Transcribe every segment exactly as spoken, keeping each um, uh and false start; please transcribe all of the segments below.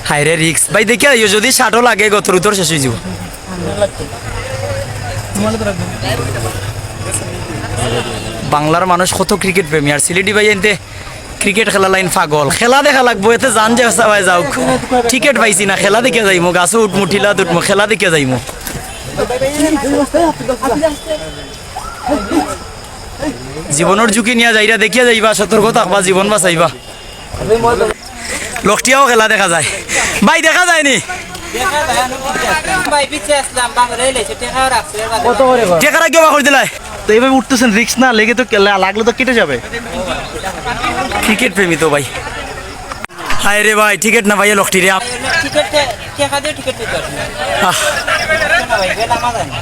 হায় রে, রিস্ক ভাই। দেখিয়া আইও, যদি শার্টও লাগে, গতর উতর শেষ অইযিবো। বাংলার মানুষ কত ক্রিকেট প্রেমী, আর সিলেটি ভাইয়াইন্তে ক্রিকেট খেলা লাইন পাগল। খেলা দেখা লাগবো, এতে জান যে সবাই যাউক। টিকিট পাইছি না, খেলা দেখিয়া যাইমু, গাছো উঠমু, টিলাত উঠমু, খেলা দেখিয়া যাইমু। জীবনর ঝুঁকি নিয়া যাইরা, দেখিয়া যাইবা, সতর্ক থাকবা, জীবন বাঁচাইবা। লকটিয়াও খেলা দেখা যায়। ভাই, দেখা যায়নি। ভাই, পিছে আসলাম, বাংলায় এসে টেকা রাখছে, এবার টেকা রাখিও বা করি দিলাই। তো এইভাবে উঠতেছেন, রিস্ক না লেগে তো কে-, লা-, লাগলে তো কেটে যাবে। ক্রিকেট প্রেমী তো ভাই। হায় রে ভাই, টিকিট না পাইয়া লকটি রে। টিকিট কে-, টেকা দিয়ে টিকিট নিতে পারবে না। আহ। না ভাই, গেলাম আর না।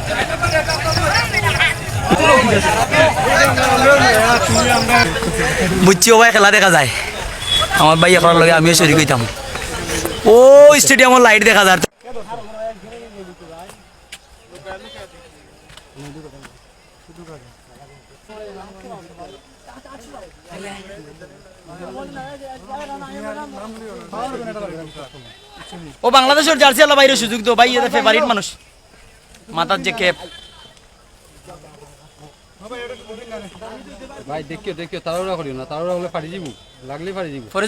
বুঝছি ও ভাই, খেলা দেখা যায়। আমার ভাই এখন লগে আমিও শরিক অইতাম। ও স্টেডিয়ামর লাইট দেখা যার। ও বাংলাদেশর জার্সি আলা ভাইরে সুযোগ দেও ভাই, এটা ফেভারিট মানুষ। মাথার যে ক্যাপ। ভাই, দেখিও, দেখিও, তাড়াহুড়া করিও না, তাড়াহুড়া করলে ফাড়ি যাইবো, লাগলেই ফাড়ি যাইবো। পরে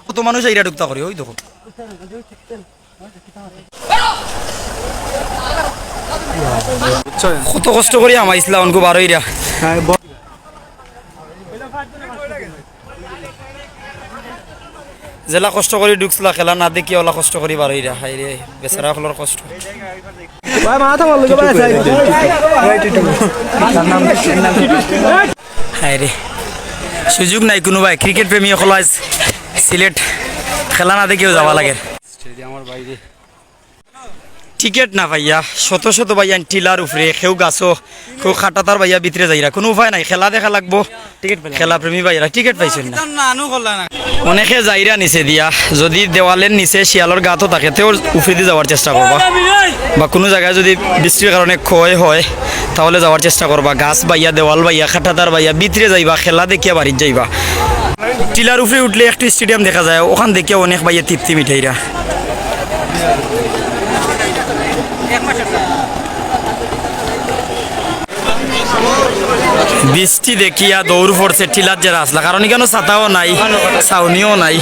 কত মানুষ এইটা ঢুকতা করি, ওই দেখো। কত কষ্ট করি হামাইছলা অনকু বারইরা। যেলা কষ্ট করি ঢুকছলা, খেলা না দেখিয়া ওলা কষ্ট করি বারইরা। হায় রে, বেচারা অকলর কষ্ট। ভাই, মাথা ভালো লাগে, ভাই, সাইড। হায় রে, সুযোগ নাই কুনু ভাই। ক্রিকেট প্রেমী অকল আইজ সিলেট, খেলা না দেখিয়াও যাওয়া লাগে। স্টেডিয়ামর বাইরে। টিকিট না পাইয়া শত শত ভাইয়াইন টিলার উপরে, কেউ গাছো, কেউ খাটাতার ভাইয়া ভিতরে যাইরা, কুনু উপায় নাই, খেলা দেখা লাগবো। টিকিট পেলাম। খেলা প্রেমী ভাইয়ারা টিকিট পাইছইন না। না, আনু করলা না। অনেকে যাইরা নিচে দিয়া, যদি দেওয়ালের নিচে শিয়ালর গাতও থাকে, তেও উপরেদি যাওয়ার চেষ্টা করবা, বা কুনু জাগায় যদি বৃষ্টির কারণে ক্ষয় হয়, তাহলে যাওয়ার চেষ্টা করবা। গাছ বাইয়া, দেওয়াল বাইয়া, খাটাতার বাইয়া ভিতরে যাইবা, খেলা দেখিয়া বাড়িত যাইবা। টিলার উপরে উঠলে একটু স্টেডিয়াম দেখা যায়, ওখান দেখিয়া অনেক ভাইয়া তৃপ্তি মিটাইরা। বৃষ্টি দেখিয়া দৌড় পড়ছে টিলাত যেরা আছলা, কারণ ইখানো ছাতাও নাই, ছাউনিও নাই।